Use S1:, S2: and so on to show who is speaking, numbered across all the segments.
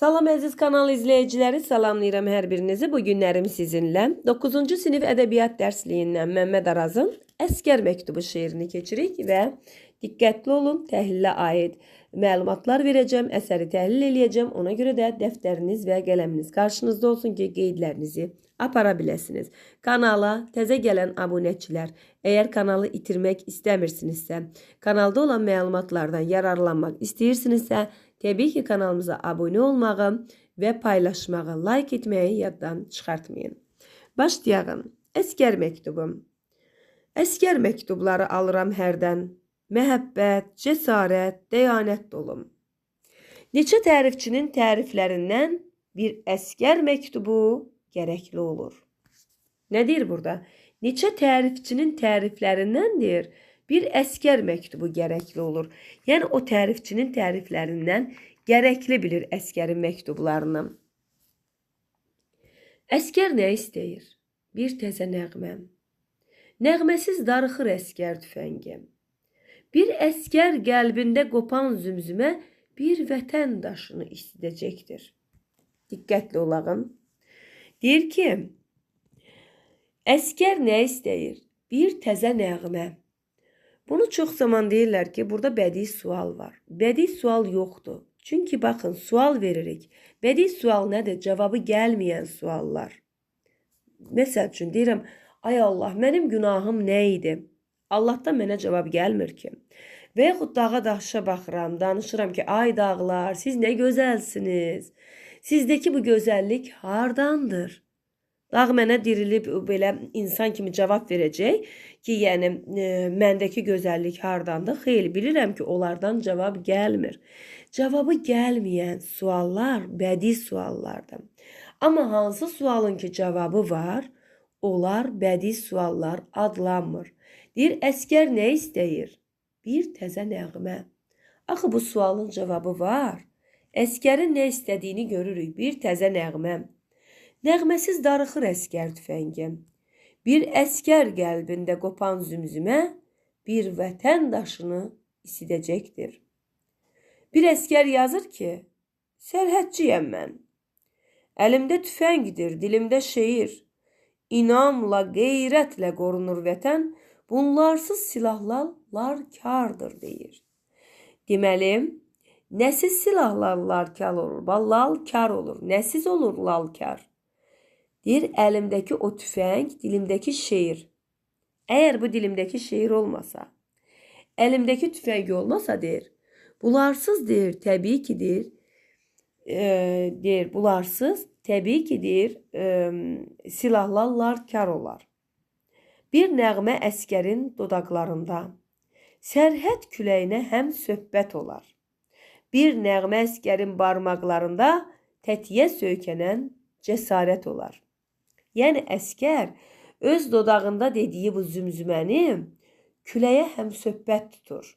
S1: Salam əziz kanal izləyiciləri, salamlayıram hər birinizi. Bu günlərim sizinlə 9-cu sinif ədəbiyyat dərsliyindən Məmməd Arazın Əskər məktubu şeirini keçirik və diqqətli olun, təhlilə aid məlumatlar verəcəm, əsəri təhlil eləyəcəm. Ona görə də dəftəriniz və qələminiz qarşınızda olsun ki, qeydlərinizi apara biləsiniz. Kanala təzə gələn abunəçilər, əgər kanalı itirmək istəmirsinizsə, kanalda olan məlumatlardan yararlanmaq istəyirsinizsə, təbii ki, kanalımıza abunə olmağı və paylaşmağı, like etməyi yaddan çıxartmayın. Başlayağım. Əskər məktubu. Əskər məktubları alıram hərdən. Məhəbbət, cəsarət, dəyanət dolum. Neçə tərifçinin təriflərindən bir əskər məktubu gərəkli olur. Nə deyir burada? Neçə tərifçinin təriflərindən deyir, bir əskər məktubu gərəkli olur. Yəni o tərifçinin təriflərindən gərəkli bilir əskərin məktublarını. Əskər nə istəyir? Bir təzə nəğmə. Nəğməsiz darıxır əskər tüfəngi. Bir əskər qəlbində qopan zümzümə bir vətən daşını istidəcəkdir. Diqqətli olağın. Deyir ki, əskər nə istəyir? Bir təzə nəğmə. Bunu çox zaman deyirlər ki, burada bədii sual var. Bədii sual yoxdur. Çünki baxın, sual veririk. Bədii sual nədir? Cavabı gəlməyən suallar. Məsəl üçün deyirəm, ay Allah, mənim günahım nə idi? Allahdan mənə cavab gəlmir ki. Və yaxud dağa daşa baxıram, danışıram ki, ay dağlar, siz nə gözəlsiniz. Sizdəki bu gözəllik hardandır? Dağ mənə dirilib belə insan kimi cavab verəcək ki, yəni məndəki gözəllik hardandır? Xeyr, bilirəm ki, onlardan cavab gəlmir. Cavabı gəlməyən suallar bədii suallardır. Amma hansı sualın ki cavabı var, onlar bədii suallar adlanmır. Deyir, əskər nə istəyir? Bir təzə nəğmə. Axı bu sualın cavabı var. Əskərin nə istədiyini görürük. Bir təzə nəğmə. Nəğməsiz darıxır əskər tüfəngi. Bir əskər qəlbində qopan zümzümə bir vətən daşını isidəcəkdir. Bir əskər yazır ki, sərhədçiyəm mən. Əlimdə tüfəngdir, dilimdə şeir. İnamla, qeyrətlə qorunur vətən, bunlarsız silahlar kardır, deyir. Deməli, nəsiz silahlar kar olur, lal kar olur. Nəsiz olur lal kar. Deyir, əlimdəki o tüfəng, dilimdəki şeir. Əgər bu dilimdəki şeir olmasa, əlimdəki tüfəng olmasa, deyir, bularsız deyir, təbii ki, deyir, deyir, bularsız təbii ki, deyir, silahlarlar kar olar. Bir nəğmə əskərin dodaqlarında, sərhəd küləyinə həm söhbət olar. Bir nəğmə əskərin barmaqlarında tətiyə söykənən cəsarət olar. Yəni əskər öz dodağında dediyi bu zümzüməni küləyə həm söhbət tutur.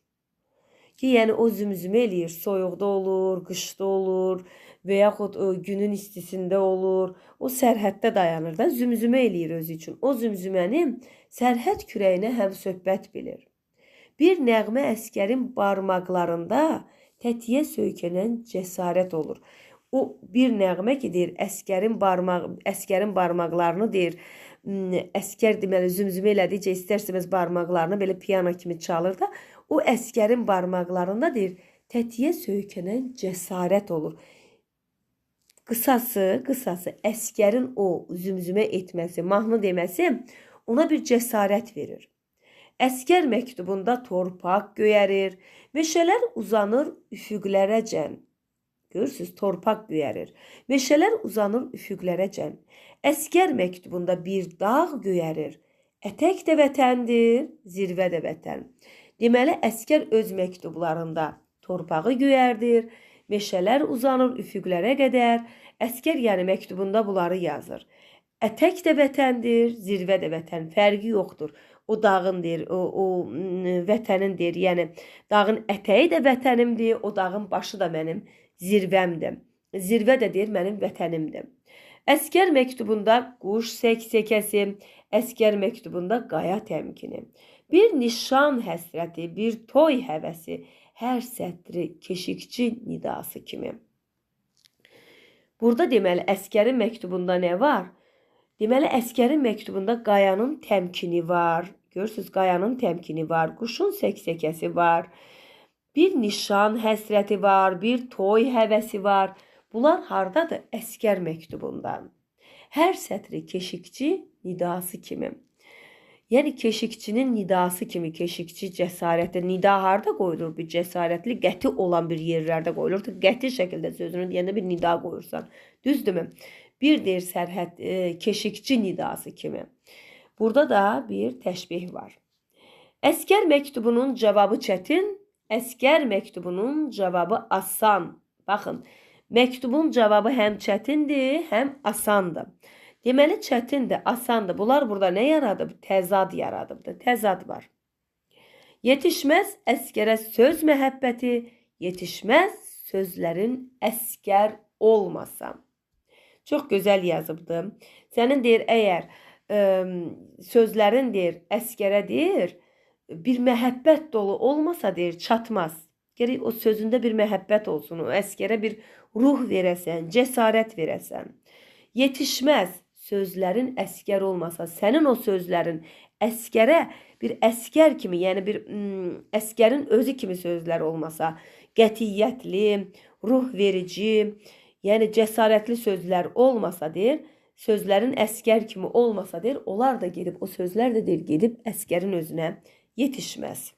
S1: Ki, yəni o zümzümə eləyir, soyuqda olur, qışda olur və yaxud günün istisində olur. O sərhəddə dayanır da, zümzümə eləyir özü üçün. O zümzüməni sərhəd kürəyinə həm söhbət bilir. Bir nəğmə əskərin barmaqlarında tətiyə söykənən cəsarət olur. O bir nəğmə ki, deyir, əskərin barmaqlarını deyir, əskər deməli zümzümə elədikcə istər-istəməz barmaqlarını belə piyano kimi çalır da, o əskərin barmaqlarında deyir, tətiyə söykənən cəsarət olur. Qısası, əskərin o zümzümə etməsi, mahnı deməsi ona bir cəsarət verir. Əskər məktubunda torpaq göyərir, meşələr uzanır üfüqlərəcən. Görürsünüz, torpaq göyərir. Meşələr uzanır üfüqlərəcən. Əskər məktubunda bir dağ göyərir. Ətək də vətəndir, zirvə də vətən. Deməli, əskər öz məktublarında torpağı göyərdir, meşələr uzanır üfüqlərə qədər. Əskər yəni məktubunda bunları yazır. Ətək də vətəndir, zirvə də vətən, fərqi yoxdur. O dağın deyir, o vətənin deyir, yəni dağın ətəyi də vətənimdir, o dağın başı da mənim zirvəmdir. Zirvə də deyir, mənim vətənimdir. Əskər məktubunda quş səksəkəsi, əskər məktubunda qaya təmkini. Bir nişan həsrəti, bir toy həvəsi, hər sətri keşikçi nidası kimi. Burada deməli əskərin məktubunda nə var? Deməli əskərin məktubunda qayanın təmkini var. Görürsünüz, qayanın təmkini var, quşun səksəkəsi var, bir nişan həsrəti var, bir toy həvəsi var. Bunlar hardadır? Əskər məktubunda. Hər sətri keşikçi nidası kimi. Yəni keşikçinin nidası kimi, keşikçi cəsarətli. Nida harda qoyulur? Bir cəsarətli, qəti olan bir yerlərdə qoyulur. Qəti şəkildə sözünü deyəndə bir nida qoyursan. Düzdürmü? Bir deyir sərhəd keşikçi nidası kimi. Burada da bir təşbih var. Əskər məktubunun cavabı çətin, əskər məktubunun cavabı asan. Baxın, məktubun cavabı həm çətindir, həm asandır. Deməli, çətindir, asandır. Bunlar burada nə yaradıb? Təzad yaradıbdır. Təzad var. Yetişməz əskərə söz məhəbbəti, yetişməz sözlərin əskər olmasa. Çox gözəl yazıbdır. Sənin deyir, əgər sözlərin deyir, əskərə deyir, bir məhəbbət dolu olmasa deyir, çatmaz. Gərək o sözündə bir məhəbbət olsun, o əskərə bir ruh verəsən, cəsarət verəsən. Yetişməz sözlərin əskər olmasa, sənin o sözlərin əskərə bir əskər kimi, yəni bir əskərin özü kimi sözlər olmasa, qətiyyətli, ruh verici, yəni cəsarətli sözlər olmasa deyir, sözlərin əskər kimi olmasa deyir, onlar da gedib, o sözlər də deyir, gedib əskərin özünə yetişməz.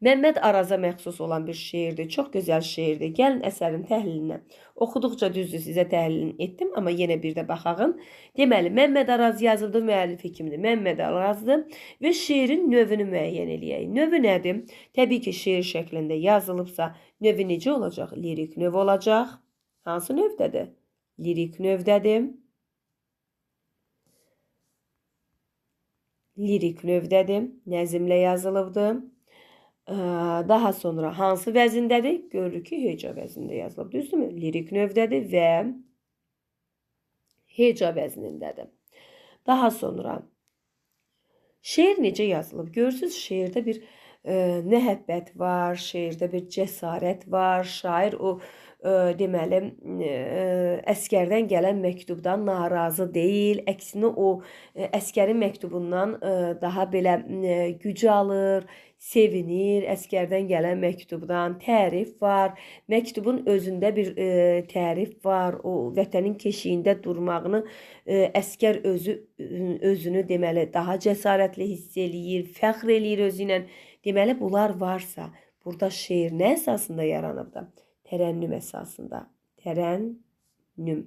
S1: Məmməd Araza məxsus olan bir şeirdir. Çox gözəl şeirdir. Gəlin əsərin təhlilinə. Oxuduqca düzdür sizə təhlilini etdim, amma yenə bir də baxağım. Deməli, Məmməd Araz yazıldı, müəllifi kimdir? Məmməd Arazdır və şeirin növünü müəyyən eləyək. Növü nədir? Təbii ki, şeir şəklində yazılıbsa, növü necə olacaq? Lirik növ olacaq. Hansı növdədir? Lirik növdədir. Lirik növdədir. Nəzmlə yazılıbdır. Daha sonra hansı vəzindədir? Görürük ki, heca vəznində yazılıb. Düzdürmü? Lirik növdədir və heca vəznindədir. Daha sonra şeir necə yazılıb? Görürsünüz, şeirdə bir məhəbbət var, şeirdə bir cəsarət var. Şair o deməli əskərdən gələn məktubdan narazı deyil. Əksinə o əskərin məktubundan daha belə güc alır, sevinir. Əskərdən gələn məktubdan tərif var. Məktubun özündə bir tərif var. O vətənin keşiyində durmağını əskər özünü deməli daha cəsarətli hiss eləyir, fəxr eləyir özü ilə. Deməli bunlar varsa, burada şeir nə əsasında yaranıb da? Tərənnüm əsasında. Tərənnüm.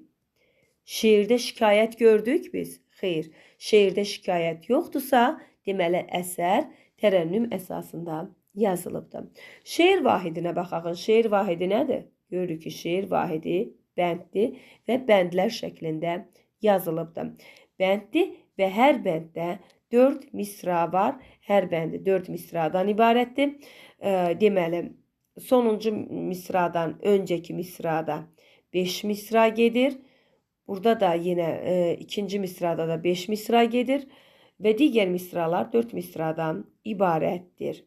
S1: Şeirdə şikayət gördük biz? Xeyr. Şeirdə şikayət yoxdursa, deməli əsər tərənnüm əsasında yazılıbdır. Şeir vahidinə baxaq. Şeir vahidi nədir? Görürük ki, şeir vahidi bənddir və bəndlər şəklində yazılıbdır. Bənddir və hər bənddə 4 misra var. Hər bəndi 4 misradan ibarətdir. Deməli, sonuncu misradan öncəki misrada 5 misra gedir. Burada da yenə ikinci misrada da 5 misra gedir və digər misralar 4 misradan ibarətdir.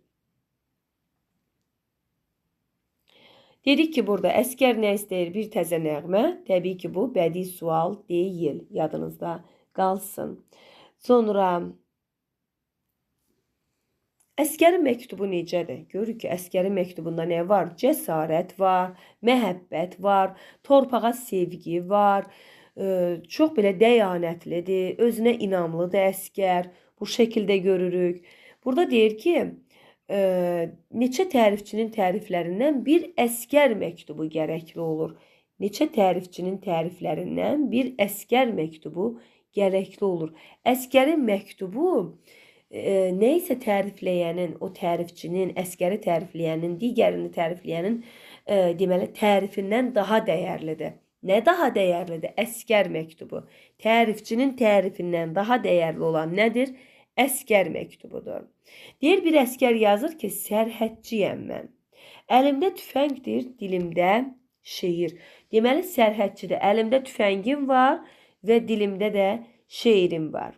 S1: Dedik ki, burada əskər nə istəyir? Bir təzə nəğmə. Təbii ki, bu bədii sual deyil. Yadınızda qalsın. Sonra əskərin məktubu necədir? Görürük ki, əskərin məktubunda nə var? Cəsarət var, məhəbbət var, torpağa sevgi var. Çox belə dəyanətlidir, özünə inamlıdır əskər. Bu şəkildə görürük. Burada deyir ki, neçə tərifçinin təriflərindən bir əskər məktubu gərəkli olur. Neçə tərifçinin təriflərindən bir əskər məktubu gərəkli olur. Əskərin məktubu nə isə tərifləyənin, o tərifçinin, əskəri tərifləyənin, digərini tərifləyənin deməli tərifindən daha dəyərlidir. Nə daha dəyərlidir? Əskər məktubu. Tərifçinin tərifindən daha dəyərli olan nədir? Əskər məktubudur. Deyir, bir əskər yazır ki, sərhədçiyəm mən. Əlimdə tüfəngdir, dilimdə şeir. Deməli, sərhədçidir. Əlimdə tüfəngim var və dilimdə də şeirim var.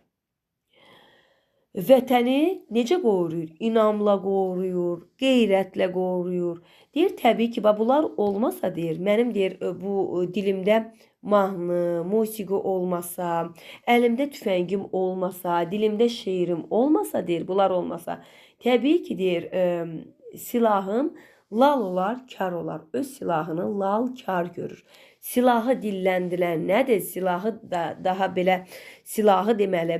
S1: Vətəni necə qoruyur? İnamla qoruyur, qeyrətlə qoruyur. Deyir, təbii ki, bunlar olmasa, deyir, mənim, deyir, bu dilimdə mahnı, musiqi olmasa, əlimdə tüfəngim olmasa, dilimdə şeirim olmasa, deyir, bunlar olmasa, təbii ki, deyir, silahım lal olar, kar olar. Öz silahını lal, kar görür. Silahı dilləndirən nədir? Silahı da daha belə silahı deməli,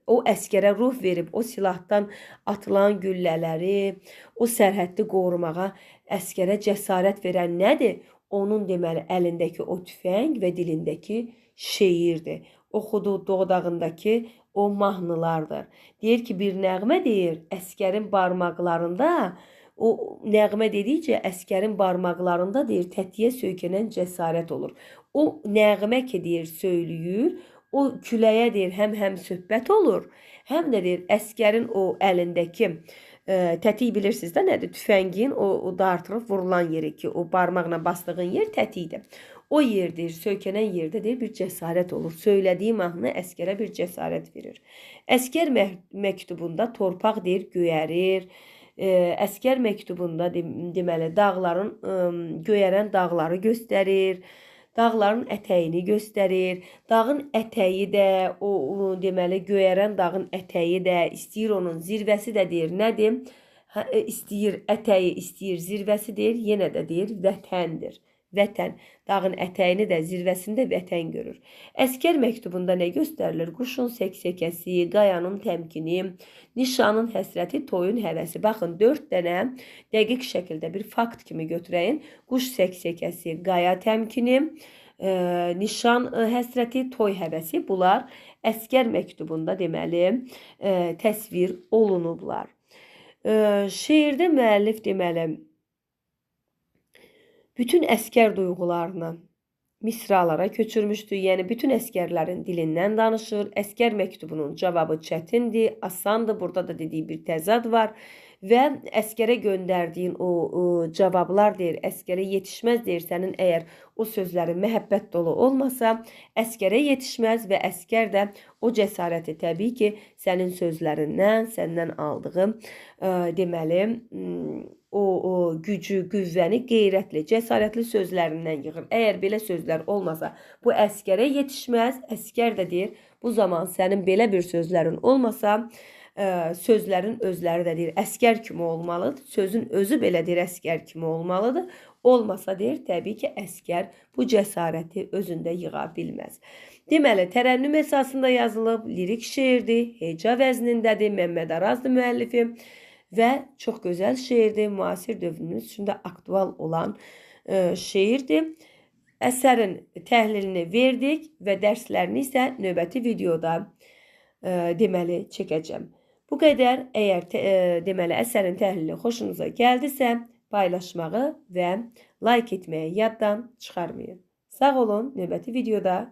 S1: o əskərə ruh verib o silahdan atılan güllələri, o sərhəddi qorumağa əskərə cəsarət verən nədir? Onun deməli əlindəki o tüfəng və dilindəki şeirdir. Oxuduğu dodağındakı o mahnılardır. Deyir ki, bir nəğmə deyir, əskərin barmaqlarında, o nəğmə dedikcə əskərin barmaqlarında deyir, tətiyə söykənən cəsarət olur. O nəğmə ki, deyir, söylüyür, o küləyə deyir, həm söhbət olur, həm də deyir, əskərin o əlindəki tətik bilirsiniz də nədir? Tüfəngin o dartılıb vurulan yeri ki, o barmaqla bastığın yer tətikdir. O yer deyir, söykənən yerdə deyir, bir cəsarət olur. Söylədiyi mahnı əskərə bir cəsarət verir. Əskər məktubunda torpaq deyir, göyərir. Əskər məktubunda deməli dağların, göyərən dağları göstərir. Dağların ətəyini göstərir. Dağın ətəyi də, o deməli göyərən dağın ətəyi də, istəyir onun zirvəsi də deyir. Nədir? Hə, istəyir ətəyi, istəyir zirvəsi deyir, yenə də deyir vətəndir. Vətən. Dağın ətəyini də, zirvəsini də vətən görür. Əskər məktubunda nə göstərilir? Quşun səksəkəsi, qayanın təmkini, nişanın həsrəti, toyun həvəsi. Baxın, 4 dənə dəqiq şəkildə bir fakt kimi götürəyin. Quş səksəkəsi, qaya təmkini, nişan həsrəti, toy həvəsi. Bunlar əskər məktubunda deməli təsvir olunublar. Şeirdə müəllif deməli bütün əskər duyğularını misralara köçürmüşdür. Yəni, bütün əskərlərin dilindən danışır. Əskər məktubunun cavabı çətindir, asandır. Burada da dediyi bir təzad var. Və əskərə göndərdiyin o cavablar deyir, əskərə yetişməz deyir. Sənin əgər o sözlərin məhəbbət dolu olmasa, əskərə yetişməz və əskər də o cəsarəti təbii ki, sənin sözlərindən, səndən aldığı deməli, o gücü, qüvvəni qeyrətli, cəsarətli sözlərindən yığır. Əgər belə sözlər olmasa, bu əskərə yetişməz. Əskər də deyir, bu zaman sənin belə bir sözlərin olmasa, sözlərin özləri də deyir, əskər kimi olmalıdır. Sözün özü belə deyir, əskər kimi olmalıdır. Olmasa deyir, təbii ki, əskər bu cəsarəti özündə yığa bilməz. Deməli, tərənnüm əsasında yazılıb, lirik şeirdir, heca vəznindədir, Məmməd Arazdır müəllifi və çox gözəl şeirdir. Müasir dövrümüz üçün də aktual olan şeirdir. Əsərin təhlilini verdik və dərslərini isə növbəti videoda deməli çəkəcəm. Bu qədər. Əgər deməli əsərin təhlili xoşunuza gəldisə, paylaşmağı və like etməyi yaddan çıxarmayın. Sağ olun, növbəti videoda